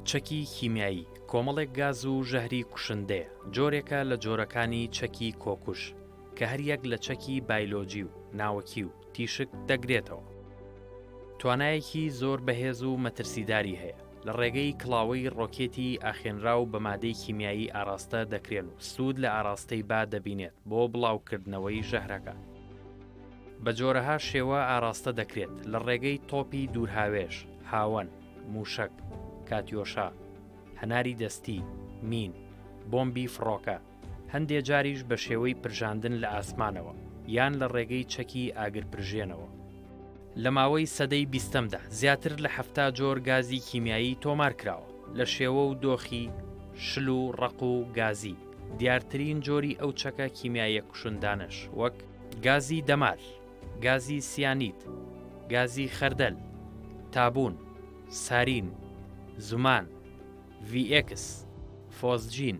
چەکی کیمیایی کۆمەڵێک گاز و ژەهری کوشندەیە، جۆرێکە لە جۆرەکانی چەکی کۆکوژ، کە هەریەک لە چەکی بایلۆجی و ناوەکی و تیشک دەگرێتەوە. توانایەکی زۆر بەهێز و مەترسیداری هەیە، لە ڕێگەی کڵاوەی ڕۆکێتی ئاخێنراو بە مادەی کیمیایی ئاراستە دەکرێن و سوود لە ئاراستەی با دەبینێت بۆ بڵاوکردنەوەی ژەهرەکە. بە جۆرەها شێوە ئاراستە دەکرێت لە ڕێگەی تۆپی دوورهاوێژ، هاوەن، مووشەک، کاتیۆشا، هەناری دەستی، مین، بۆمبی فڕۆکە، هەندێ جاریش بە شێوەی پرژاندن لە ئاسمانەوە یان لە ڕێگەی چەکی ئاگرپرژێنەوە. لە ماوەی سەدەی بیستەمدا زیاتر لە 70 جۆر گازی کیمیایی تۆمار کراوە لە شێوە و دۆخی شل و ڕەق و گازی، دیارترین جۆری ئەو چەکە کیمیاییە کوشندانەش وەک، گازی دەمار، گازی سیانید، گازی خەردەل، تابوون، سارین، زومان، ڤی ئێکس، فۆسجین.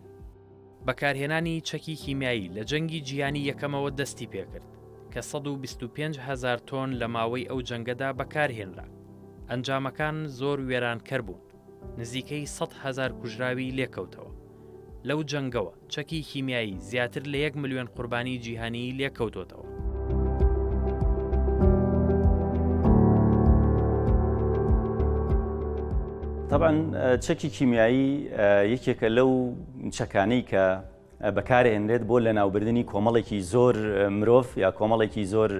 بەکارهێنانی چەکی کیمیایی لە جەنگی جیهانی یەکەمەوە دەستی پێکرد، کە 125 هەزار تۆن لە ماوەی ئەو جەنگەدا بەکارهێنرا. ئەنجامەکان زۆر وێرانکەر بوون، نزیکەی 100 هەزار کوژراوی لێکەوتەوە. لەو جەنگەوە چەکی کیمیایی زیاتر لە یەک ملیۆن قوربانی جیهانیی لێکەوتۆتەوە. تەبعەن چەکی کیمیایی یەکێکە لەو چەکانەی کە بەکارهێنرێت بۆ لەناوبردنی کۆمەڵێکی زۆر مرۆڤ یا کۆمەڵێکی زۆر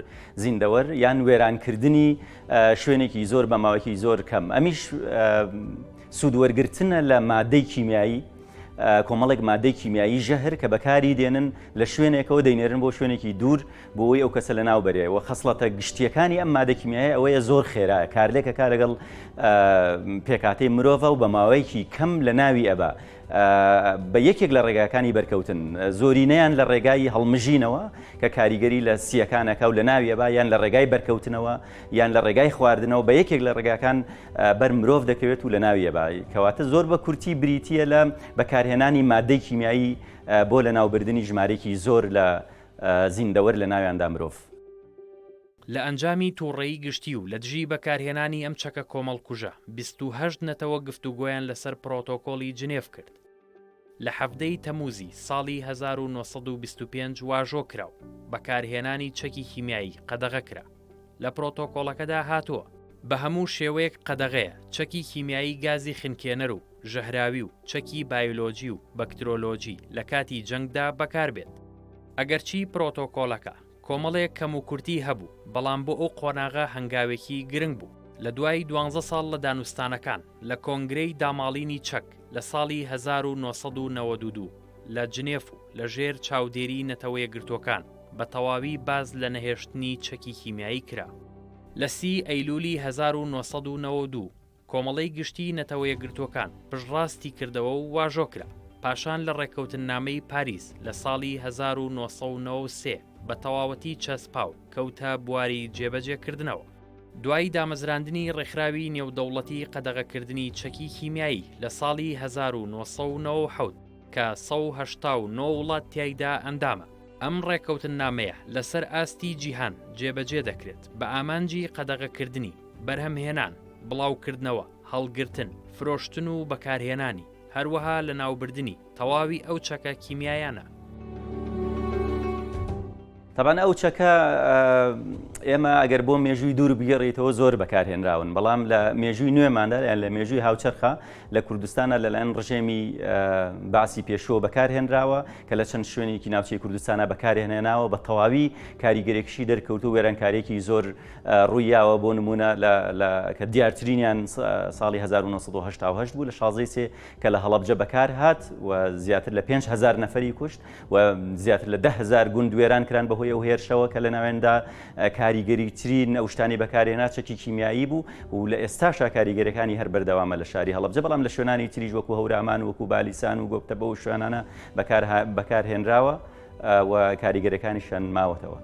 زیندەوەر یان وێرانکردنی شوێنێکی زۆر بە ماوەیەکی زۆر کەم ئەمیش سوودوەرگرتنە لە مادەی کیمیایی کۆمەڵێک مادەی کیمیایی ژەهر کە بەکاری دێنن لە شوێنێکەوە دەینێرن بۆ شوێنێکی دوور بۆ ئەوەی ئەو کەسە لەناو بەرێ و خەسڵەتە گشتیەکانی ئەم مادە کیمیایە ئەوەیە زۆر خێرایە کارلێکەکە لەگەڵ پێکاتەی مرۆڤە و بە ماوەیەکی کەم لە ناوی ئەبا بە یەکێک لە ڕێگاکانی بەرکەوتن زۆرینەیان لە ڕێگای هەڵمژینەوە کە کاریگەری لە سیەکانەکە و لە ناوی ئەبا یان لە ڕێگای بەرکەوتنەوە یان لە ڕێگای خواردنەوە بە یەکێک لە ڕێگاکان بەر مرۆڤ دەکەوێت و لە ناوی ئەبا کەواتە زۆر بە کورتی بریتییە لە بەکارهێنانی مادەی کیمیایی بۆ لەناوبردنی ژمارەیەکی زۆر لە زیندەوەر لە ناویاندا مرۆڤ. لە ئەنجامی تووڕەیی گشتی و لە دژی بەکارهێنانی ئەم چەکە کۆمەڵکوژە، 28 نەتەوە گفتوگۆیان لەسەر پرۆتۆکۆلی جنێڤ کرد. لە 17 ی تەمووزی ساڵی 1925 واژۆ کرا و بەکارهێنانی چەکی کیمیایی قەدەغە کرا. لە پرۆتۆکۆڵەکەدا هاتووە، بە هەموو شێوەیەک قەدەغەیە چەکی کیمیایی گازی خنکێنەر و ژەهراوی و چەکی بایولۆجی و بەکترۆلۆجی لە کاتی جەنگدا بەکاربێت. ئەگەرچی پرۆتۆکۆلەکە کۆمەڵێک کەموکورتی هەبوو، بەڵام بۆ ئەو قۆناغە هەنگاوێکی گرنگ بوو. لە دوای دوانزە ساڵ لە دانوستانەکان لە کۆنگرەی داماڵینی چەک لە ساڵی 1992 لە جنێف و لە ژێر چاودێری نەتەوەیەکگرتووەکان بە تەواوی باس لە نەهێشتنی چەکی کیمیایی کرا. لە سی ئەیلولی 1992 کۆمەڵەی گشتیی نەتەوە یەکگرتووەکان پشتڕاستی کردەوە و واژۆ کرا، پاشان لە ڕێککەوتننامەی پاریس لە ساڵی 1993 بە تەواوەتی چەسپا و کەوتە بواری جێبەجێکردنەوە. دوای دامەزراندنی ڕێکخراوی نێودەوڵەتی قەدەغەکردنی چەکی کیمیایی لە ساڵی 1997 کە 189 وڵات تیایدا ئەندامە، ئەم ڕێککەوتننامەیە لەسەر ئاستی جیهان جێبەجێ دەکرێت بە ئامانجی قەدەغەکردنی بەرهەمهێنان، بڵاوکردنەوە، هەڵگرتن، فرۆشتن و بەکارهێنانی، هەروەها لەناوبردنی تەواوی ئەو چەکە کیمیایانە. تەبعەن ئەو چەکە ئێمە ئەگەر بۆ مێژووی دوور بگەڕیتەوە زۆر بەکارهێنراون بەڵام لە مێژووی نوێماندا یان لە مێژووی هاوچەرخە لە کوردستانە لەلایەن ڕژێمی بەعسی پێشووە بەکارهێنراوە کە لە چەند شوێنێکی ناوچەی کوردستانە بەکارهێناوە بە تەواوی کاریگەرێکشی دەرکەوت و وێرانکارێکی زۆر ڕوویاوە بۆ نمونە لە کە دیارترینیان ساڵی 1988 بوو لە 16 سێ کە لە هەڵەبجە بەکار هات و زیاتر لە 5000 نەفەری کوشت و زیاتر لە 10000 گوند وێران کران بەهۆی ئەو هێرشەوە کە لە ناوێندا کاریگەریترین ئەو شتانی بەکارهێنا چەکی کیمیایی بوو و لە ئێستاشا کاریگەرەکانی هەر بەردەوامە لە شاری هەڵەبجە بەڵام لە شوێنانی تریش وەکو هەورامان وەکو بالیسان و گۆپتەپە و شوێنانە بەکارهێنراوە و کاریگەرەکانیشیان ماوەتەوە.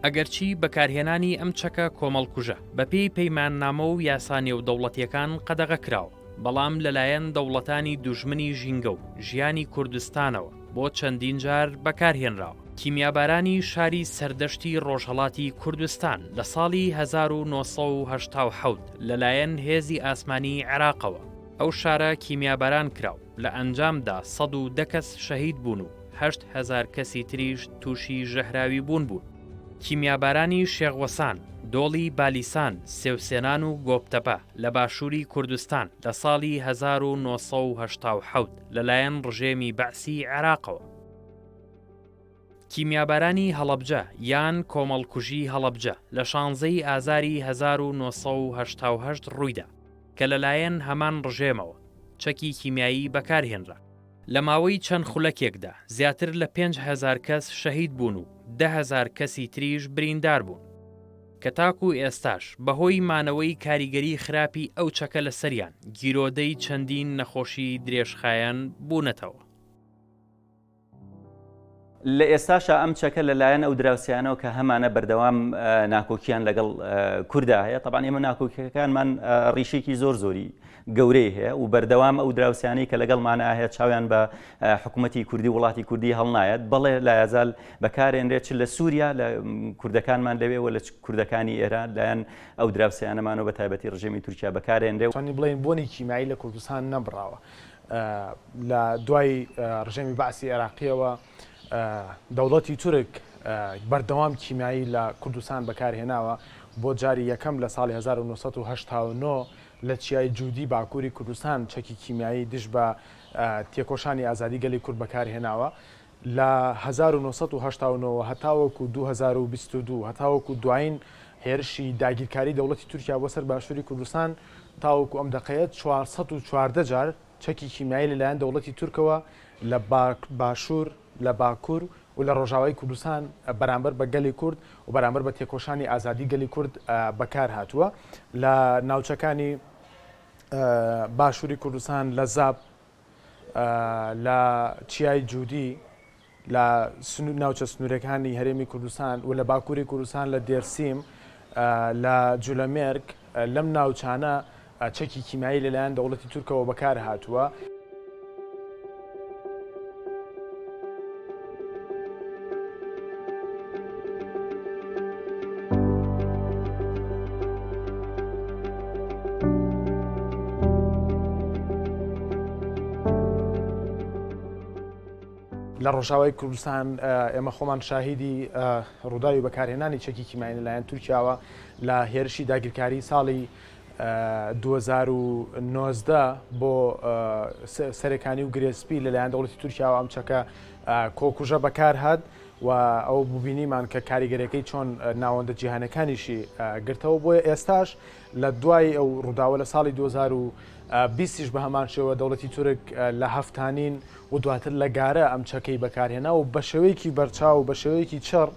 ئەگەرچی بەکارهێنانی ئەم چەکە کۆمەڵکوژە بەپێی پەیماننامە و یاسا نێودەوڵەتییەکان قەدەغە کراوە، بەڵام لەلایەن دەوڵەتانی دوژمنی ژینگە و ژیانی کوردستانەوە بۆ چەندین جار بەکارهێنراوە. کیمیابارانی شاری سەردەشتی ڕۆژهەڵاتی کوردستان لە ساڵی 1987 لەلایەن هێزی ئاسمانی عێراقەوە. ئەو شارە کیمیاباران کرا و لە ئەنجامدا 110 کەس شەهید بوون و 8000 کەسی تریش تووشی ژەهراوی بوون بوون. کیمیابارانی شێخ وەسان، دۆڵی بالیسان، سێوسێنان و گۆپتەپە لە باشووری کوردستان لە ساڵی 1987 لەلایەن ڕژێمی بەعسی عێراقەوە. کیمیابارانی هەڵەبجە یان کۆمەڵکوژی هەڵەبجە لە شانزەی ئازاری 1988 ڕوویدا کە لەلایەن هەمان ڕژێمەوە چەکی کیمیایی بەکارهێنرا. لە ماوەی چەند خولەکێکدا زیاتر لە 5000 کەس شەهید بوون و 10,000 کەسی تریش بریندار بوون. کە تاکو ئێستاش بەهۆی مانەوەی کاریگەری خراپی ئەو چەکە لەسەریان گیرۆدەی چەندین نەخۆشی درێژخایەن بوونەتەوە. لە ئێستاشا ئەم چەکە لە لایەن ئەو دراوسێیانەوە کە هەمانە بەردەوام ناکۆکیان لەگەڵ کوردا هەیە تەبان ئێمە ناکۆکیەکانمان ڕیشێکی زۆر زۆری گەورەی هەیە و بەردەوام ئەو دراوسیانەی کە لەگەڵمانە هەیە چاویان بە حکوومەتی کوردی وڵاتی کوردی هەڵنایەت بەڵێ لایەزال بەکارێنرێت چ لە سووریا لە کوردەکانمان لەوێ و لە کوردەکانی ئێران لایەن ئەو دراوسیانەمانەوە بە تایبەتی ڕژێمی تورکیا بەکارێنرێ. توانی بڵێین بۆنی کیمیایی لە کوردستان نەبڕاوە. لە دوای ڕژێمی بەعسی عێراقییەوە دەوڵەتی تورک بەردەوام کیمیایی لە کوردستان بەکارهێناوە، بۆ جاری یەکەم لە ساڵی 1989 لە چیای جودی باکووری کوردستان چەکی کیمیایی دژ بە تێکۆشانی ئازادی گەلی کورد بەکارهێناوە. لە 1989 وە هەتاوەکو 2022 هەتاوەکو دوایین هێرشی داگیرکاری دەوڵەتی تورکیا بۆ سەر باشووری کوردستان تاوەکو ئەم دەقەیە 414 جار چەکی کیمیایی لەلایەن دەوڵەتی تورکەوە لە باشوور، لە باکوور و لە ڕۆژاوای کوردستان بەرامبەر بە گەلی کورد و بەرامبەر بە تێکۆشانی ئازادی گەلی کورد بەکار هاتووە. لە ناوچەکانی باشووری کوردستان لە زاپ، لە چیای جودی، لە ناوچە سنوورەکانی هەرێمی کوردستان و لە باکووری کوردستان لە دێرسیم، لە جولەمێرگ، لەم ناوچانە چەکی کیمیایی لەلایەن دەوڵەتی تورکەوە بەکار هاتووە. لە ڕۆژاوای کوردستان ئێمە خۆمان شاهیدی ڕووداوی بەکارهێنانی چەکی کیمایی لەلایەن تورکیاوە لە هێرشی داگیرکاری ساڵی 2019 بۆ سەرەکانی و گرێسپی لەلایەن دەوڵەتی تورکیاوە ئەم چەکە کۆکوژە بەکار هات و ئەو ببینیمان کە کاریگەرەکەی چۆن ناوەندە جیهانەکانیشی گرتەوە بۆیە ئێستاش لە دوای ئەو ڕووداوە لە ساڵی 2020یش بە هەمان شێوە دەوڵەتی تورک لە هەفتانین و دواتر لە گارە ئەم چەکەی بەکارهێنا و بە شێوەیەکی بەرچاو و بە شێوەیەکی چڕ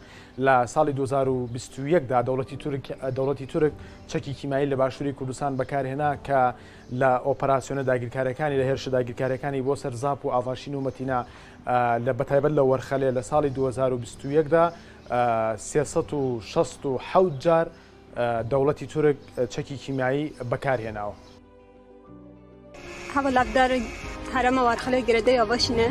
لە ساڵی 2021 دا دەوڵەتی تورک دەوڵەتی تورک چەکی کیمایی لە باشووری کوردستان بەکارهێنا کە لە ئۆپەراسیۆنە داگیرکاریەکانی لە هێرشە داگیرکاریەکانی بۆ سەر زاپ و ئاڤاشین و مەتینا لە بەتایبەت لە وەرخەلێ لە ساڵی 2021 دا 367 جار دەوڵەتی تورک چەکی کیمیایی بەکارهێناوە. هەڤال ئەڤدار هەرەمە وارخەلێ گرێدەی ئاڤاشینە.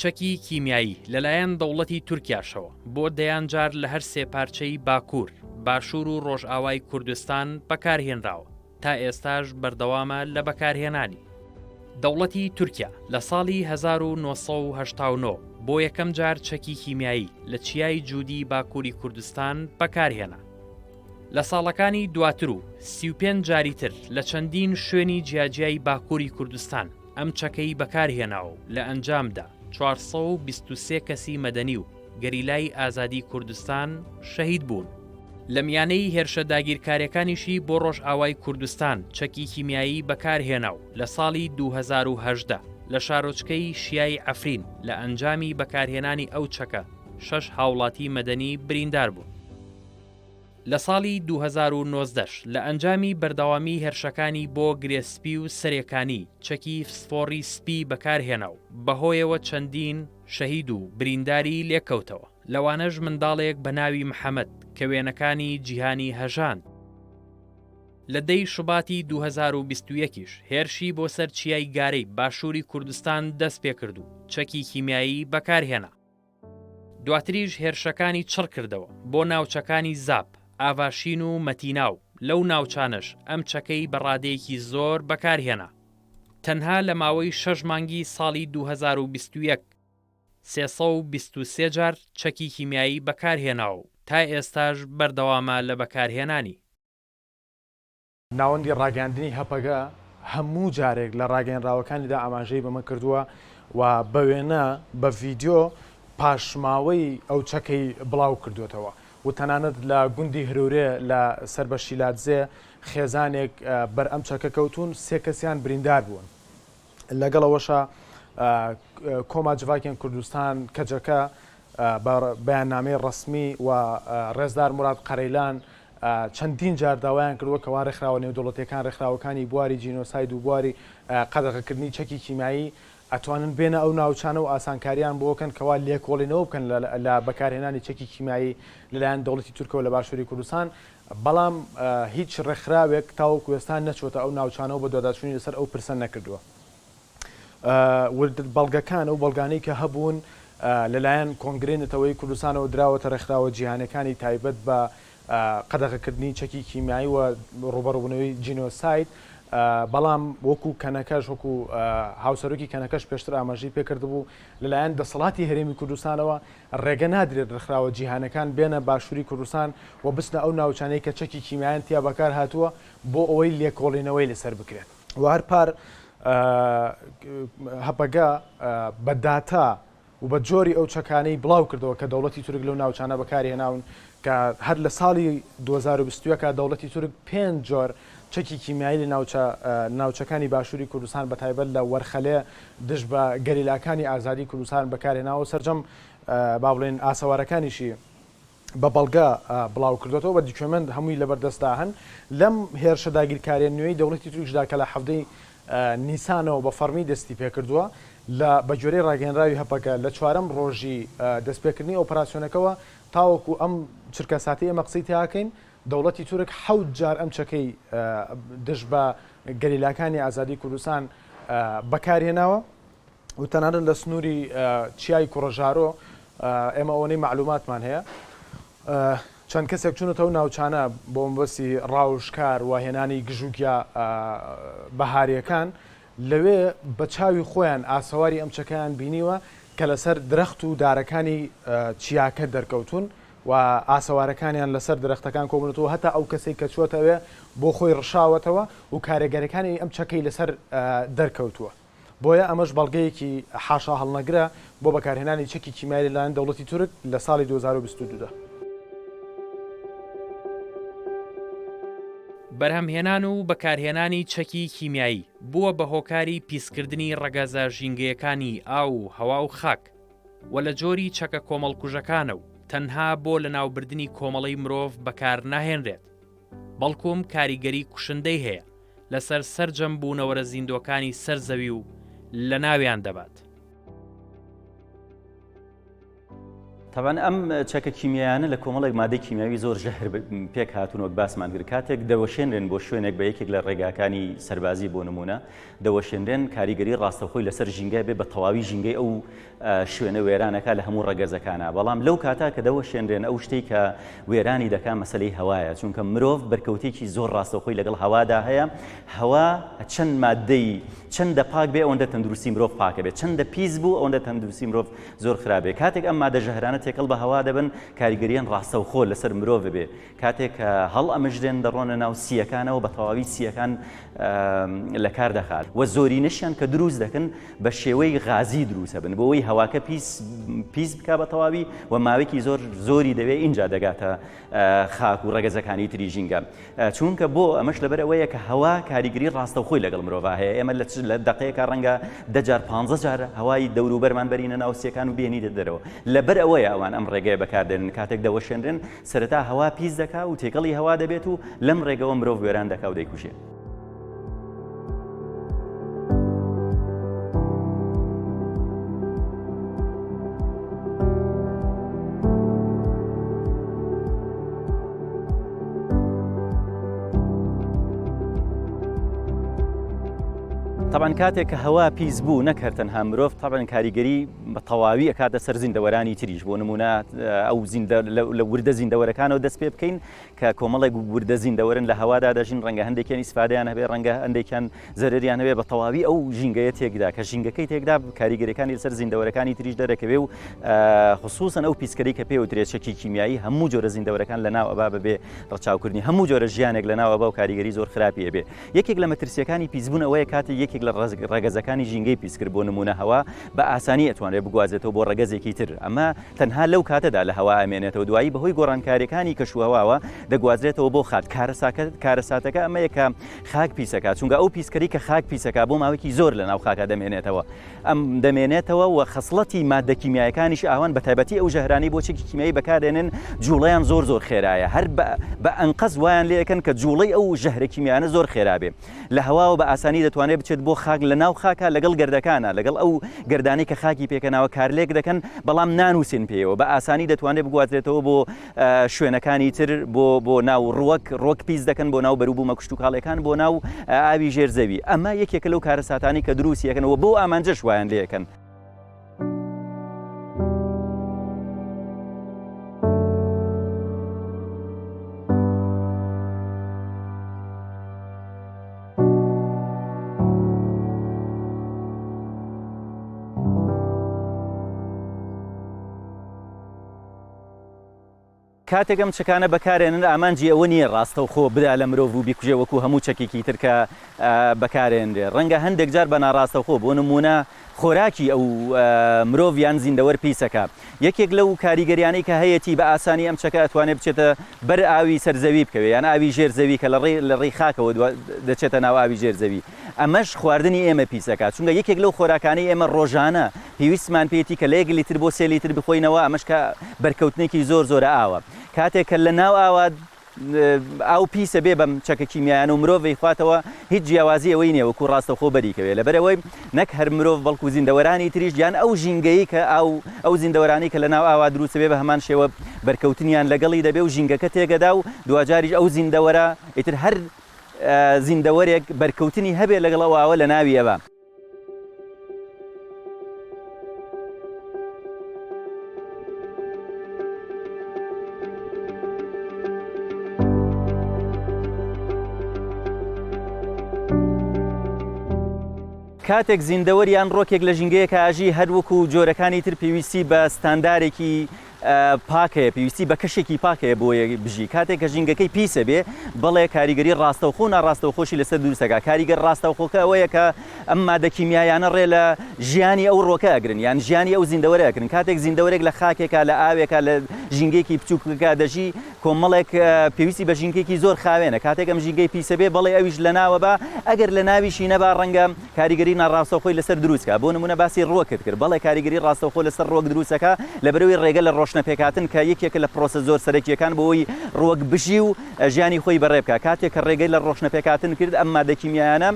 چەکی کیمیایی لەلایەن دەوڵەتی تورکیاشەوە بۆ دەیان جار لە هەر سێ پارچەی باکوور، باشوور و ڕۆژئاوای کوردستان بەکارهێنراوە. تا ئێستاش بەردەوامە لە بەکارهێنانی. دەوڵەتی تورکیا لە ساڵی 1989 بۆ یەکەم جار چەکی کیمیایی لە چیای جوودی باکووری کوردستان بەکارهێنا. لە ساڵەکانی دواتر و 35 جاری تر لە چەندین شوێنی جیاجیای باکووری کوردستان ئەم چەکەی بەکارهێناوە و لە ئەنجامدا 423 کەسی مەدەنی و گەریلای ئازادی کوردستان شەهید بوون. لە میانەی هێرشە لە شارۆچکەی شیای عەفرین لە ئەنجامی بەکارهێنانی ئەو چەکە شەش هاوڵاتی مەدەنی بریندار بوون. لە ساڵی 2019 ش لە ئەنجامی بەردەوامی هێرشەکانی بۆ گرێ سپی و سەرێکانی چەکی فسفۆڕی سپی بەکارهێنا و بەهۆیەوە چەندین شەهید و برینداری لێکەوتەوە، لەوانەش منداڵێک بە ناوی محەمەد کە وێنەکانی جیهانی هەژاند. لە دە ی شوباتی 2021 یش هێرشی بۆ سەر چیای گارەی باشووری کوردستان دەستپێکرد و چەکی کیمیایی بەکارهێنا. دواتریش هێرشەکانی چڕکردەوە بۆ ناوچەکانی زاپ، ئاڤاشین و مەتینا و لەو ناوچانەش ئەم چەکەی بە ڕادەیەکی زۆر بەکارهێنا. تەنها لە ماوەی شەش مانگی ساڵی 2021 323 جار چەکی کیمیایی بەکارهێناوە و تا ئێستاش بەردەوامە لە بەکارهێنانی. ناوەندی ڕاگەیاندنی هەپەگە هەموو جارێک لە ڕاگەیەنراوەکانیدا ئاماژەی بەمە کردووە و بە وێنە، بە ڤیدیۆ پاشماوەی ئەو چەکەی بڵاو کردووەتەوە و تەنانەت لە گوندی هرورێ لە سەر بە شیلادزێ خێزانێک بەر ئەم چەکە کەوتوون، سێ کەسیان بریندار بوون. لەگەڵ ئەوەشا کۆما جڤاکێن کوردستان، کەجەکە، بە بەیاننامەی ڕەسمی و ڕێزدار موراد قەرەیلان چەندین جار داوایان کردووە کەوا ڕێکخراوە نێودەوڵەتیەکان، ڕێکخراوەکانی بواری جینۆساید و بواری قەدەغەکردنی چەکی کیمیایی ئەتوانن بێنە ئەو ناوچانە و ئاسانکاریان بۆ کەن کەوا لێکۆڵینەوە بکەن لە بەکارهێنانی چەکی کیمیایی لەلایەن دەوڵەتی تورکەوە لە باشووری کوردستان، بەڵام هیچ ڕێکخراوێک تاوەکو ئێستا نەچووەتە ئەو ناوچانە و بەدواداچوونی لەسەر ئەو پرسە نەکردووە. ورد بەڵگەکان، ئەو بەڵگانەی کە هەبوون لەلایەن کۆنگرەی نەتەوەیی کوردستانەوە دراوەتە ڕێکخراوە جیهانیەکانی تایبەت بە قەدەغەکردنی چەکی کیمیایی و ڕووبەڕووبوونەوەی جینۆساید، بەڵام وەکو کەنەکەش وەکو هاوسەرۆکی کەنەکەش پێشتر ئاماژەی پێکردبوو لەلایەن دەسەڵاتی هەرێمی کوردستانەوە ڕێگە نادرێت ڕێکخراوە جیهانەکان بێنە باشووری کوردستان و بچنە ئەو ناوچانەی کە چەکی کیمیایان تیا بەکار هاتووە بۆ ئەوەی لێکۆڵینەوەی لەسەر بکرێت. و هەر پار هەپەگە بە داتا و بە جۆری ئەو چەکانەی بڵاو کردەوە کە دەوڵەتی تورک لەو ناوچانە بەکاری هێناون کە هەر لە ساڵی 2021 دەوڵەتی تورک پێنج جۆر چەکی کیمیایی لە ناوچە ناوچەکانی باشووری کوردستان بە تایبەت لە وەرخەلێ دژ بە گەریلاکانی ئازادی کوردستان بەکارهێناوە سەرجەم با بڵێین ئاسەوارەکانیشی بە بەڵگە بڵاو کردۆتەوە بە document هەمووی لەبەر دەستدا هەن لەم هێرشە داگیرکاریە نوێی دەوڵەتی تورکیشدا کە لە حەڤدەی نیسانەوە بە فەڕمی دەستی پێکردووە لە بە گوێرەی ڕاگەیەنراوی هەپەگە لە چوارەم ڕۆژی دەستپێکردنی ئۆپەراسیۆنەکەوە تاوەکو ئەم چرکەساتەی ئێمە قسەی تیاکەین دەوڵەتی تورک حەوت جار ئەم چەکەی دژ بە گەریلاکانی ئازادی کوردستان بەکارهێناوە و تەنانەت لە سنووری چیای کوڕەژارۆ ئێمە ئەوەنەی مەعلوماتمان هەیە چەند کەسێک چوونەتە ئەو ناوچانە بۆ مەبەستی ڕاوشکار و هێنانی گژوگیا بەهارییەکان لەوێ بە چاوی خۆیان ئاسەواری ئەم چەکەیان بینیوە کە لەسەر درەخت و دارەکانی چیاکە دەرکەوتوون و ئاسەوارەکانیان لەسەر درەختەکان کۆبوونەتەوە هەتا ئەو کەسەی کە چووەتە ئەوێ بۆ خۆی ڕشاوەتەوە و کارێگەرەکانی ئەم چەکەی لەسەر دەرکەوتووە. بۆیە ئەمەش بەڵگەیەکی حاشاهەڵنەگرە بۆ بەکارهێنانی چەکی کیمیایی لەلایەن دەوڵەتی تورک لە ساڵی 2022 دا. بەرهەمهێنان و بەکارهێنانی چەکی کیمیایی بووە بە هۆکاری پیسکردنی ڕەگەزە ژینگەیەکانی ئاو و هەوا و خاک و لە جۆری چەکە کۆمەڵکوژەکانە و تەنها بۆ لەناوبردنی کۆمەڵەی مرۆڤ بەکارناهێنرێت بەڵکوم کاریگەری کوشندەی هەیە لەسەر سەرجەم بوونەوەرە زیندووەکانی سەر زەوی و لەناویان دەبات. تەبعەن ئەم چەکە کیمیایانە لە کۆمەڵێک مادەی کیمیاوی زۆر ژەهر پێک هاتوون وەک باسمان کرد کاتێک دەوەشێنرێن بۆ شوێنێک بە یەکێک لە ڕێگاکانی سەربازی بۆ نمونە دەوەشێنرێن کاریگەری ڕاستەوخۆی لەسەر ژینگە بێ بە تەواوی ژینگەی ئەو شوێنە وێرانەکە لە هەموو ڕەگەزەکانە بەڵام لەو کاتا کە دەوەشێنرێن ئەو شتەی کە وێرانی دەکا مەسەلەی هەوایە چونکە مرۆڤ بەرکەوتێکی زۆر ڕاستەوخۆی لەگەڵ هەوادا هەیە هەوا چەند مادەی چەندە پاک بێ ئەوەندە تەندروستی مرۆڤ پاکە بێت چەندە پیس بوو ئەوەندە تەندروستی مرۆڤ زۆر خراپ بێ کاتێک ئەم مادە ژەهرانە. تێکەڵ بە هەوا دەبن کاریگەریان ڕاستەوخۆ لەسەر مرۆڤ بێ کاتێک کە هەڵ ئەمژرێن دەڕۆنە ناو سییەکانەوە بە تەواوی سییەکان لە کار دەخات و زۆرینەشیان کە دروست دەکەن بە شێوەی غازی دروستە بن بۆ ئەوەی هەواکە پیس پیس بکا بە تەواوی و ماوەیەکی زۆر زۆری دەوێ ئینجا دەگاتە خاک و ڕەگەزەکانی تری ژینگە چونکە بۆ ئەمەش لەبەر ئەوەیە کە هەوا کاریگەری ڕاستەوخۆی لەگەڵ مرۆڤ هەیە ئێمە لە لە دەقەیەکا ڕەنگە دە جار پانزە جار هەوای دەوروبەرمان بەرینە ناو سیەکان و بێنیتە دەرەوە لەبەر ئەوەیە ئەوان ئەم ڕێگەیە بەکاردێنن کاتێک دەوەشێنرێن سەرەتا هەوا پیس دەکا و تێکەڵی هەوا دەبێت و لەم ڕێگەوە مرۆڤ وێران دەکا و دەیکوژێ. تەبعەن کاتێک کە هەوا پیس بوو نەک هەر تەنها مرۆڤ تەبعەن کاریگەری بە تەواوی ئەکاتە سەر زیندەوەرانی تریش بۆ نمونە ئەو زیندە لە وردە زیندەوەرەکانەوە دەست پێ بکەین کە کۆمەڵێک وردە زیندەوەرن لە هەوادا دەژین ڕەنگە هەندێکیان ئیسفادەیان هەبێ ڕەنگە هەندێکیان زەرەریان هەبێ بە تەواوی ئەو ژینگەیە تێکدا کە ژینگەکەی تێکدا کاریگەریەکانی لەسەر زیندەوەرەکانی تریش دەرەکەوێ و خصوصا ئەو پیسکەری کە پێوترێ چەکی کیمیایی هەموو جۆرە زیندەوەرەکان لە ناو ئەبا بەبێ ڕەچاوکردنی هەموو جۆرە ژیانێک لە ناو ئەبا و کاریگەری زۆر خراپی ئەبێ یەکێک لە مەترسیەکانی پیسبوون ئەوەیە کاتێک یەکێک لە ڕەگەزەکانی ژینگەی پیس کرد بۆ نمونە هەوا بە ئاسانی ئەتوانرێت بگوازێتەوە بۆ ڕەگەزێکی تر ئەمە تەنها لەو کاتەدا لە هەوا ئەمێنێتەوە دوایی بەهۆی گۆڕانکاریەکانی کەشوهەواوە دەگوازرێتەوە بۆ خاک کارەساکە کارەساتەکە ئەمەیە کە خاک پیسەکە چونکە ئەو پیسکەری کە خاک پیسەکە بۆ ماوەیەکی زۆر لە ناو خاکە دەمێنێتەوە ئەم دەمێنێتەوە و خەسڵەتی ماددە کیمیایەکانیش ئاوان بە تایبەتی ئەو ژەهرانەی بۆ چەکی کیمیایی بەکاردێنن جوڵەیان زۆر زۆر خێرایە هەر بە ئەنقەست وایان لێ ئەکەن کە جوڵەی ئەو ژەهرە کیمیایانە زۆر خێرا بێ لە هەواوە بە ئاسانی دەتوانێت بچێت بۆ خاک لە ناو خاکا لەگەڵ گەردەکانە لەگەڵ ئەو گەردانەی کە خاکی پێکەناوە کارلێک دەکەن بەڵام نانووسن پێیەوە بە ئاسانی دەتوانێت بگوازرێتەوە بۆ شوێنەکانی تر بۆ بۆ ناو ڕوەک ڕۆک پیس دەکەن بۆ ناو بەروبوومە کشتوکاڵیەکان بۆ ناو ئاوی ژێر زەوی ئەمە یەکێکە لەو کارەساتانەی کە دروستی ئەکەن و بەو ئامانجەش وایان لێ ئەکەن. کاتێک ئەم چەکانە بەکارێنن ئامانجی ئەوە نییە ڕاستەوخۆ بدا لە مرۆڤ و بیکوژێ وەکو هەموو چەکێکی تر کە بەکارێنرێ ڕەنگە هەندێک جار بە ناڕاستەوخۆ بۆ نموونە خۆراکی ئەو مرۆڤ یان زیندەوەر پیسەکە یەکێک لەو کاریگەریانەی کە هەیەتی بە ئاسانی ئەم چەکە ئەتوانێ بچێتە بەر ئاوی سەر زەوی بکەوێ یان ئاوی ژێر زەوی کە لە ڕێ لە ڕێی خاکەوە دەچێتە ناو ئاوی ژێر زەوی ئەمەش خواردنی ئێمە پیس ئەکات چونکە یەکێک لەو خۆراکانەی ئێمە ڕۆژانە پێویستمان پێیەتی کە لە یەک لیتر بۆ سێ لیتر بخۆینەوە ئەمەش کە بەرکەوتنێکی زۆر زۆرە ئاوە کاتێک کە لە ناو ئاوا ئاو پیسە بێ بەم چەکە کیمیایانە و مرۆڤ ئەیخواتەوە هیچ جیاوازی ئەوەی نییە وەکو ڕاستەوخۆ بەری کەوێ لەبەرئەوەی نەک هەر مرۆڤ بەڵکو زیندەوەرانی تریش یان ئەو ژینگەی کە ئاو ئەو زیندەوەرانی کە لە ناو ئاوا دروست بێ بە هەمان شێوە بەرکەوتنیان لەگەڵی دەبێ و ژینگەکە تێگەدا و دواجاریش ئەو زیندەوەرە ئیتر هەر زیندەوەرێک بەرکەوتنی هەبێ لەگەڵ ئەو ئاوە لەناوی ئەبا. کاتێک زیندەوەر یان ڕۆکێک لە ژینگەیەکا ئەژی هەر وەکو جۆرەکانی تر پێویستی بە ستاندارێکی پاک هەیە پێویستی بە کەشێکی پاک هەیە بۆ بژی کاتێک کە ژینگەکەی پیسە بێ بەڵێ کاریگەری ڕاستەوخۆ و ناڕاستەوخۆشی لەسەر دروست دەکات کاریگەر ڕاستەوخۆکە ئەوەیە کە ئەم مادە کیمیایانە ڕێ لە ژیانی ئەو ڕۆکە ئەگرن یان ژیانی ئەو زیندەوەرە ئەگرن کاتێک زیندەوەرێک لە خاکێکا لە ئاوێکا لە ژینگەیەکی بچووکەکە دەژی کۆمەڵێک پێویستی بە ژینگەیەکی زۆر خاوێنە کاتێک ئەم ژینگەی پیسە بێ بەڵێ ئەویش لەناوە با ئەگەر لەناویشی نەبا ڕەنگە کاریگەری ناڕاستەوخۆی لەسەر دروست کا بۆ نمونە باسی ڕوەکت کرد بەڵێ کاریگەری ڕاستەوخۆ لەسەر ڕوەک دروست ئەکا لەبەرئەوەی ڕێگە لە ڕۆشنە پێکهاتن کە یەکێکە لە پرۆسە زۆر سەرەکیەکان بۆ ئەوەی ڕوەک بژی و ژیانی خۆی بەڕێ بکا کاتێک کە ڕێگەی لە ڕۆشنە پێکهاتن کرد ئەم مادە کیمیایانە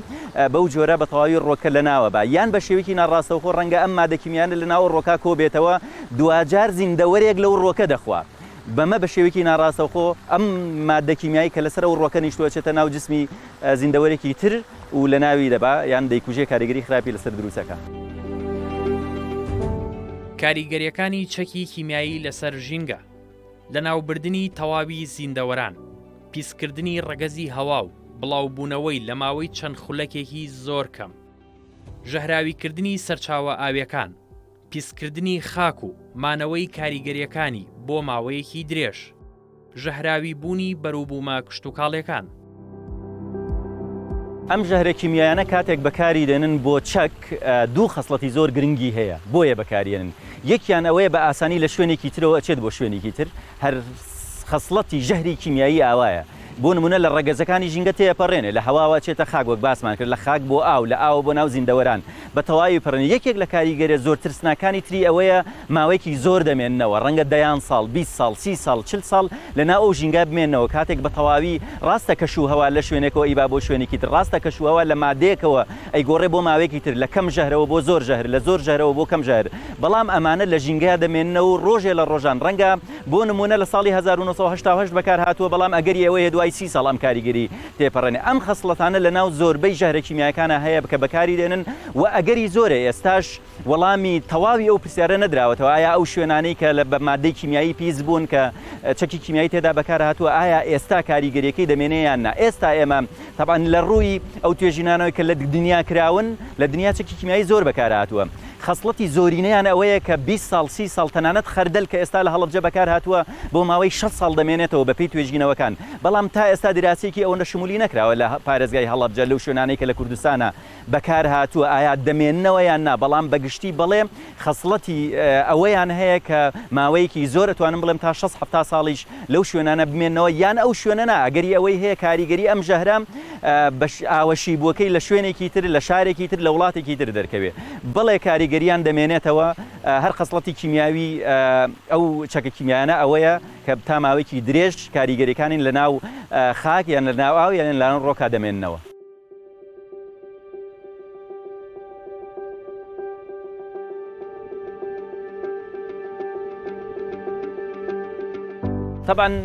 بەو جۆرە بە تەواوی ڕوەکە لەناوە با یان بە شێوەیەکی ناڕاستەوخۆ ڕەنگە ئەم مادە کیمیایانە لەناو ڕوەکا کۆبێتەوە دواجار زیندەوەرێک لەو ڕوەکە دەخوا بەمە بە شێوەیەکی ناڕاستەوخۆ ئەم مادە کیمیایی کە لەسەر ئەو ڕوەکە نیشتووە ئەچێتە ناو جسمی زیندەوەرێکی تر و لەناوی دەبا یان دەیکوژێ کاریگەری خراپی لەسەر دروست ئەکا. کاریگەریەکانی چەکی کیمیایی لەسەر ژینگە، لەناوبردنی تەواوی زیندەوەران، پیسکردنی ڕەگەزی هەوا و بڵاوبوونەوەی لە ماوەی چەند خولەکێکی زۆر کەم، ژەهراویکردنی سەرچاوە ئاویەکان، پیسکردنی خاک و. مانەوەی کاریگەرییەکانی بۆ ماوەیەکی درێژ. ژەهراوی بوونی بەروبوومە کشتوکاڵیەکان. ئەم ژەهرە کیمیایانە کاتێک بەکاری دێنن بۆ چەک دوو خەسڵەتی زۆر گرنگی هەیە بۆیە بەکاریێنن یەکیان ئەوەیە بە ئاسانی لە شوێنێکی ترەوە ئەچێت بۆ شوێنێکی تر هەر خەسڵەتی ژەهری کیمیایی ئاوایە بۆ نمونە لە ڕەگەزەکانی ژینگە تێپەڕێنێ لە هەواوە ئەچێتە خاک وەک باسمان کرد لە خاک بۆ ئاو لە ئاوە بۆ ناو زیندەوەران بە تەواوی پەڕێنێ یەکێک لە کاریگەریە زۆر ترسناکانی تری ئەوەیە ماوەیەکی زۆر دەمێننەوە، ڕەنگە دەیان ساڵ، 20 ساڵ، 30 ساڵ، 40 ساڵ لەناو ئەو ژینگە بمێننەوە، کاتێک بە تەواوی ڕاستە کەش و هەوا لە شوێنێکەوە ئەیبا بۆ شوێنێکی تر، ڕاستە کەش و هەوا لە مادەیەکەوە ئەیگۆڕێ بۆ ماوەیەکی تر، لە کەم ژەهرەوە بۆ زۆر ژەهر، لە زۆر ژەهرەوە بۆ کەم ژەهر، بەڵام ئەمانە لە ژینگەیا دەمێننەوە و ڕۆژێ لە ڕۆژان ڕەنگە بۆ نموونە لە ساڵی 1988 بەکار هاتووە، بەڵام ئەگەری ئەوەیە دوای 30 ساڵ ئەم کاریگەری تێپەڕێنێ. ئەم خەسڵەتانە لەناو زۆربەی ژەهرە کیمیایەکانا هەیە کە بەکاری دێنن و ئەگەری زۆرە ئێستاش وەڵامی تەواوی ئەو پرسیارە نەدراوەتەوە ئایا ئەو شوێنانەی کە لە بە مادەی کیمیایی پیس بوون کە چەکی کیمیایی تێدا بەکار هاتووە ئایا ئێستا کاریگەریەکەی دەمێنێ یان نا ئێستا ئێمە تەبعەن لە ڕووی ئەو توێژینانەوەی کە لە دنیا کراون لە دنیا چەکی کیمیایی زۆر بەکار هاتووە خەسڵەتی زۆرینەیان ئەوەیە کە 20 ساڵ 30 ساڵ تەنانەت خەردەل کە ئێستا لە هەڵەبجە بەکار هاتووە بۆ ماوەی 60 ساڵ دەمێنێتەوە بەپێی توێژینەوەکان بەڵام تا ئێستا دراسەیەکی ئەوەندە شمولی نەکراوە لە پارێزگای هەڵەبجە لەو شوێنانەی کە لە کوردستانە بەکار هاتووە ئایا دەمێننەوە یان نا، بەڵام بە گشتی بەڵێ خەسڵەتی ئەوەیان هەیە کە ماوەیەکی زۆر ئەتوانم بڵێم تا شەست حەفتا ساڵیش لەو شوێنانە بمێننەوە یان ئەو شوێنە نا ئەگەری ئەوەی هەیە کاریگەری ئەم ژەهرە بە ئاوە شیبووەکەی لە شوێنێکی تر لە شارێکی تر لە وڵاتێکی تر دەرکەوێ بەڵێ کاریگەریان دەمێنێتەوە هەر خەسڵەتی کیمیاوی ئەو چەکە کیمیایانە ئەوەیە کە تا ماوەیەکی درێژ کاریگەریەکانین لە ناو خاک یان لە ناو ئاو یان لە ناو ڕۆکا دەمێننەوە. تەبعەن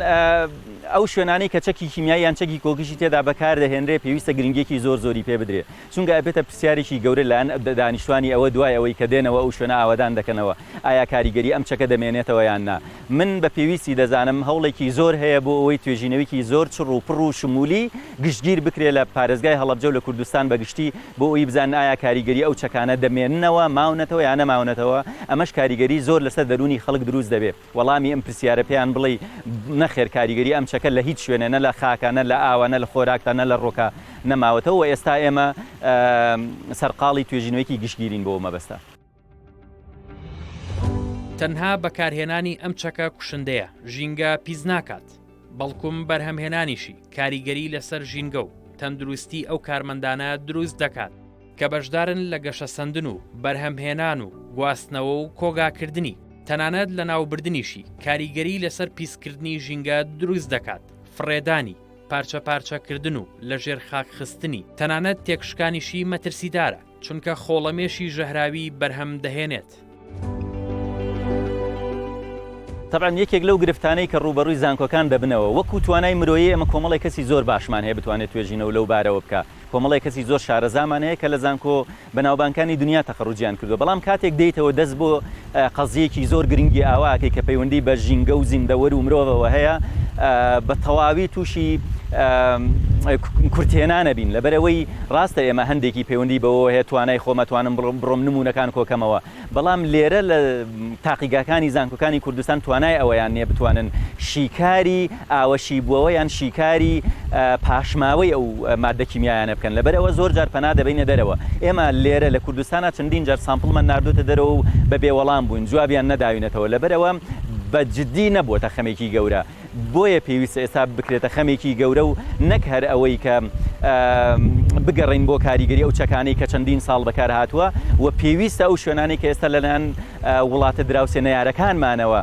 ئەو شوێنانەی کە چەکی کیمیایی یان چەکی کۆکشی تێدا بەکار دەهێنرێ پێویستە گرنگیەکی زۆر زۆری پێ بدرێ چونکە ئەبێتە پرسیارێکی گەورە لایەن دانیشتوانی ئەوە دوای ئەوەی کە دێنەوە ئەو شوێنە ئاوەدان دەکەنەوە ئایا کاریگەری ئەم چەکە دەمێنێتەوە یان نا من بە پێویستی دەزانم هەوڵێکی زۆر هەیە بۆ ئەوەی توێژینەوەیکی زۆر چڕ و پڕ و شمولی گشتگیر بکرێت لە پارێزگای هەڵەبجە و لە کوردستان بە گشتی بۆ ئەوەی بزانن ئایا کاریگەری ئەو چەکانە دەمێننەوە، ماونەتەوە یا نەماونەتەوە، ئەمەش کاریگەری زۆر لەسەر دەروونی خەڵک دروست دەبێت. وەڵامی ئەم پرسیارە پێیان بڵێی نەخێر کاریگەری ئەم چەکە لە هیچ شوێنێ نە لە خاکا نە لە ئاوا نە لە خۆراکدا نە لە ڕۆکا نەماوەتەوە و ئێستا ئێمە سەرقاڵی توێژینەوەیەکی گشتگیرین بۆ ئەو مەبەستە. تەنها بەکارهێنانی ئەم چەکە کوشندەیە ژینگە پیس ناکات، بەڵکم بەرهەمهێنانیشی کاریگەری لەسەر ژینگە و تەندروستی ئەو کارمەندانە دروست دەکات کە بەشدارن لە گەشەسەندن و بەرهەمهێنان و گواستنەوە و کۆگاکردنی، تەنانەت لەناوبردنیشی کاریگەری لەسەر پیسکردنی ژینگە دروست دەکات، فڕێدانی، پارچەپارچەکردن و لەژێر خاک خستنی، تەنانەت تێکشکانیشی مەترسیدارە. چونکە خۆڵەمێشی ژەهراوی بەرهەم دەهێنێت. تەبعەن یەکێک لەو گرفتانەی کە ڕووبەڕووی زانکۆکان دەبنەوە، وەکو توانای مرۆیی ئێمە کۆمەڵێک کەسی زۆر باشمان هەیە بتوانێت توێژینەوە لەو بارەوە بکا، کۆمەڵێک کەسی زۆر شارەزامان هەیە کە لە زانکۆ بەناوبانگکانی دنیا تەخەڕوجیان کردووە، بەڵام کاتێک دێیتەوە دەست بۆ قەزیەکی زۆر گرنگی ئاوا ئەکەی کە پەیوەندی بە ژینگە و زیندەوەر و مرۆڤەوە هەیە بە تەواوی تووشی کورتهێنان ئەبین لەبەرئەوەی ڕاستە ئێمە هەندێکی پەیوەندی بەوەوە هەیە توانای خۆم ئەتوانم بڕۆم نموونەکان کۆکەمەوە بەڵام لێرە لە تاقیگاکانی زانکۆکانی کوردستان توانای ئەوەیان نییە بتوانن شیکاری ئاوەشیبووەوە یان شیکاری پاشماوەی ئەو ماددە کیمیایانە بکەن لەبەر ئەوە زۆر جار پەنا دەبەینە دەرەوە ئێمە لێرە لە کوردستانا چەندین جار سامپڵمان ناردۆتە دەرەوە و بە بێ وەڵام بووین جوابیان نەداوینەتەوە لەبەر ئەوە بە جدی نەبووەتە خەمێکی گەورە بۆیە پێویستە ئێستا بکرێتە خەمێکی گەورە و نەک هەر ئەوەی کە بگەڕێین بۆ کاریگەری ئەو چەکانەی کە چەندین ساڵ بەکار هاتووە و پێویستە ئەو شوێنانەی کە ئێستا لەلایەن وڵاتە دراوسێ نەیارەکانمانەوە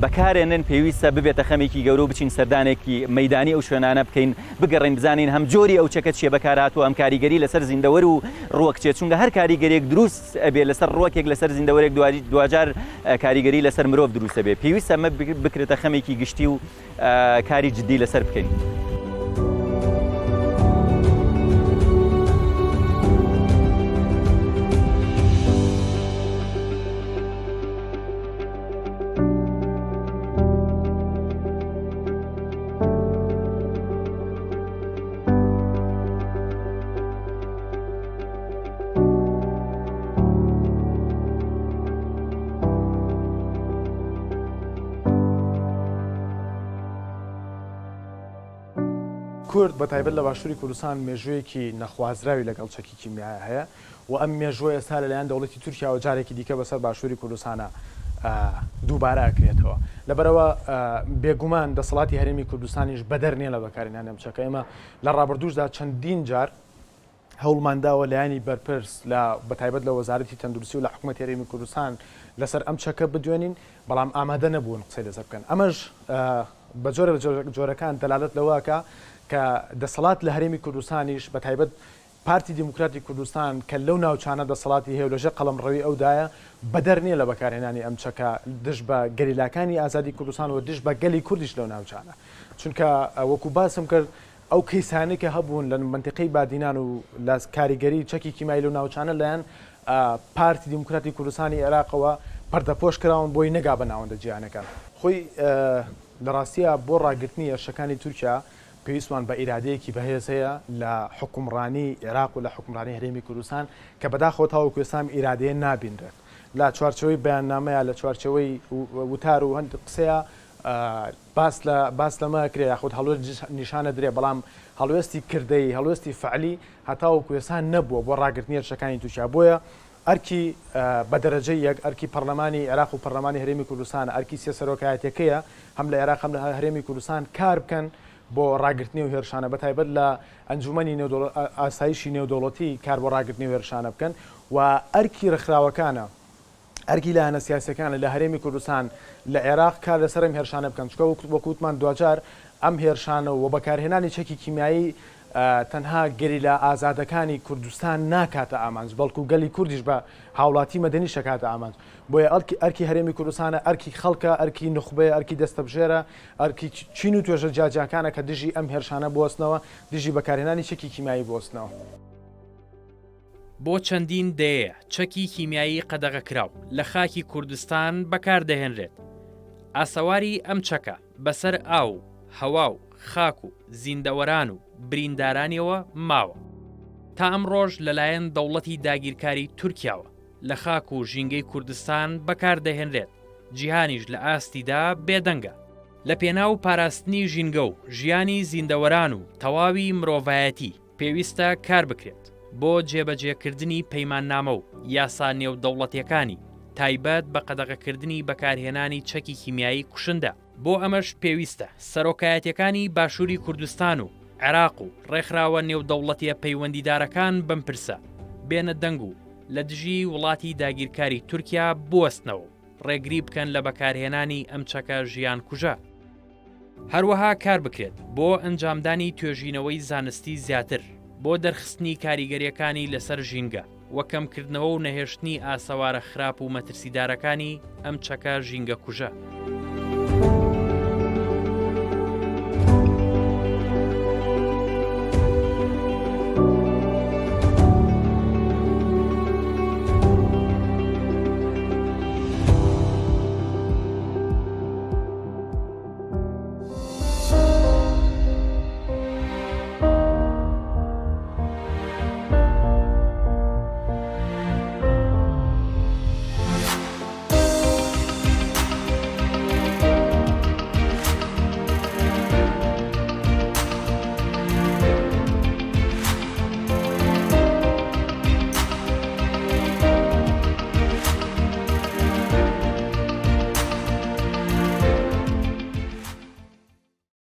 بەکارێنن پێویستە ببێتە خەمێکی گەورە و بچین سەردانێکی مەیدانی ئەو شوێنانە بکەین بگەڕێین بزانین هەم جۆری ئەو چەکە چیە بەکار هاتووە هەم کاریگەری لەسەر زیندەوەر و ڕوەک چیە چونکە هەر کاریگەریەک دروست ئەبێ لەسەر ڕوەکێک لەسەر زیندەوەرێک دواجار کاریگەری لەسەر مرۆڤ دروست ئەبێ پێویستە ئەمە بکرێتە خەمێکی گشتی و کاری جدی لەسەر بکەین. کورد بە تایبەت لە باشووری کوردستان مێژوویەکی نەخوازراوی لەگەڵ چەکی کیمیایە هەیە و ئەم مێژووە ئێستا لەلایەن دەوڵەتی تورکیاوە جارێکی دیکە بەسەر باشووری کوردستانا دووبارە ئەکرێتەوە. لەبەرئەوە بێگومان دەسەڵاتی هەرێمی کوردستانیش بەدەر نییە لە بەکارهێنانی ئەم چەکە. ئێمە لە ڕابردووشدا چەندین جار هەوڵمان داوە لایەنی بەرپرس لە بەتایبەت لە وەزارەتی تەندروستی و لە حکومەتی هەرێمی کوردستان لەسەر ئەم چەکە بدوێنین، بەڵام ئامادە نەبوون قسەی لەسەر بکەن. ئەمەش بە جۆرێک لە جۆرەکان دەلالەت لەوە ئەکا کە دەسەڵات لە هەرێمی کوردستانیش بەتایبەت پارتی دیموکراتی کوردستان کە لەو ناوچانە دەسەڵاتی هەیە و لەژێر قەڵەمڕەوی ئەودایە، بەدەر نییە لە بەکارهێنانی ئەم چەکە دژ بە گەریلاکانی ئازادی کوردستان و دژ بە گەلی کوردیش لەو ناوچانە. چونکە وەکو باسم کرد ئەو کەیسانەی کە هەبوون لە مەنتیقەی بادینان و لە کاریگەری چەکی کیمایی لەو ناوچانە لایەن پارتی دیموکراتی کوردستانی عێراقەوە پەردەپۆش کراون بۆی نەگا بە ناوەندە جیهانەکان. خۆی لە ڕاستیا بۆ ڕاگرتنی هێرشەکانی تورکیا پێویستمان بە ئیرادەیەکی بەهێز هەیە لە حوکمڕانی عێراق و لە حوکمڕانی هەرێمی کوردستان کە بەداخەوە تاوەکو ئێستا ئەم ئیرادەیە نابینرێت لە چوارچێوەی بەیاننامەیا لە چوارچێوەی وتار و هەندێک قسەیا باس لە باس لەمە ئەکرێ یاخود هەڵوێست نیشان ئەدرێ بەڵام هەڵوێستی کردەیی هەڵوێستی فعلی هەتاوەکو ئێستا نەبووە بۆ ڕاگرتنی هێرشەکانی تورکیا بۆیە ئەرکی بە دەرەجەی یەک ئەرکی پەرلەمانی عێراق و پەرلەمانی هەرێمی کوردستانە، ئەرکی سێ سەرۆکایەتیەکەیە هەم لە عێراق هەم لە هەرێمی کوردستان کار بکەن بۆ ڕاگرتنی ئەو هێرشانە بە تایبەت لە ئەنجومەنی ئاسایشی نێودەوڵەتی کار بۆ ڕاگرتنی ئەو هێرشانە بکەن و ئەرکی ڕێکخراوەکانە ئەرکی لایەنە سیاسیەکانە لە هەرێمی کوردستان لە عێراق کار لەسەر ئەم هێرشانە بکەن چونکە وەکو وتمان دواجار ئەم هێرشانە و بەکارهێنانی چەکی کیمیایی تەنها گەریلا ئازادەکانی کوردستان ناکاتە ئامانج، بەڵکو گەلی کوردیش بە هاوڵاتی مەدەنیش ئەکاتە ئامانج. بۆیە ئەرکی هەرێمی کوردستانە، ئەرکی خەڵکە، ئەرکی نوخبەیە، ئەرکی دەستەبژێرە، ئەرکی چین و توێژە جیاجیاکانە کە دژی ئەم هێرشانە بوەستنەوە، دژی بەکارهێنانی چەکی کیمیایی بوەستنەوە. بۆ چەندین دەیەیە چەکی کیمیایی قەدەغەکراو لە خاکی کوردستان بەکاردەهێنرێت. ئاسەواری ئەم چەکە بەسەر ئاو و هەوا و خاک و زیندەوەران و بریندارانیەوە ماوە. تا ئەمڕۆش لەلایەن دەوڵەتی داگیرکاری تورکیاوە لە خاک و ژینگەی کوردستان بەکاردەهێنرێت، جیهانیش لە ئاستیدا بێدەنگە. لە پێناو پاراستنی ژینگە و ژیانی زیندەوەران و تەواوی مرۆڤایەتی، پێویستە کار بکرێت بۆ جێبەجێکردنی پەیماننامە و یاسا نێودەوڵەتیەکانی تایبەت بە قەدەغەکردنی بەکارهێنانی چەکی کیمیایی کوشندە، بۆ ئەمەش پێویستە سەرۆکایەتیەکانی باشوری کوردستان و عێراق و ڕێکخراوە نێودەوڵەتیە پەیوەندیدارەکان بەم پرسە بێنە دەنگ و لە دژی وڵاتی داگیرکاری تورکیا بوەستنەوە و ڕێگری بکەن لە بەکارهێنانی ئەم چەکە ژیانکوژە. هەروەها کار بکرێت بۆ ئەنجامدانی توێژینەوەی زانستی زیاتر بۆ دەرخستنی کاریگەرییەکانی لەسەر ژینگە و کەمکردنەوە و نەهێشتنی ئاسەوارە خراپ و مەترسیدارەکانی ئەم چەکە ژینگەکوژە.